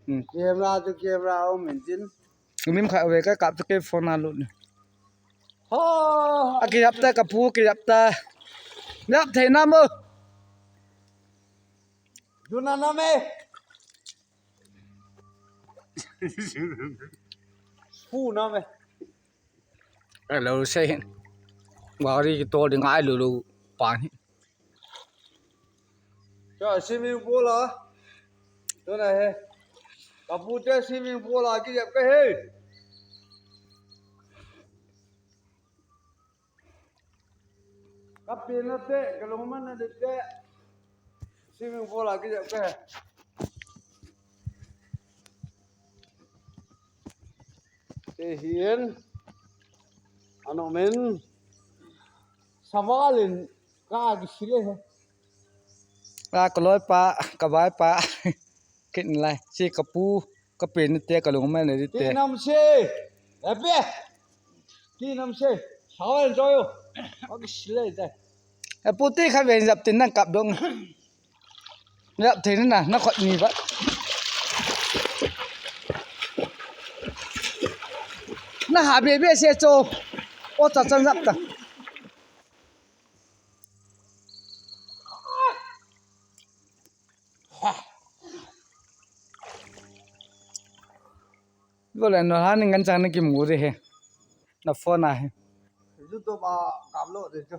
ອືມ ກຽມລາວ ກຽມລາວ ເໝັນຈິນ ມີມຂາຍເອົາໄວ້ກະກັບສະເກັບໂຟນນາລຸດນີ້ ໂອ້ ອາກິຍັບແຕ່ກະປູ ກິຍັບແຕ່ ຍັບເທນ້ຳເອີ ຢູ່ນັ້ນນະແມ່ ປູນະແມ່ ເອີ ລາວໃຊ້ ວ່າດີໂຕດີງາຍ ຫຼື ປານ Swimming pool ລະ ໂຕນະເຮ ກະປູແຕ່ swimming pool ລະ ກິເຈັບກະເຮ ກະປີນະເຕະ ກະລົງມານະເຕະ swimming pool ລະ ກິເຈັບກະເຮ Tehin, ano men, savalin, ka agi sile he. ປາກະລອຍປາ ກະບາຍປາ ເຮັດໄລ ຊິກະປູ ກະເປັນເຕ ກະລົງມາເລີຍເຕ Ti namse, epe, ti namse, savalin toyo, agi sile te. ອະປູຕິ ຂະເວນ ສັບຕິນ ນັ່ງກັບດົງ. ແລ້ວເທນັ້ນນະ ນະຄອນມີບະ ນະຫາເບເບເຊໂຈ ໂອຕາຈັນລັບຕາ ໂລແລນໂນຮານກັນຈັງນະກິໝູເດເຮ ນະຟອນາເຮ ຢູທູບອາກາບໂລເດໂຈ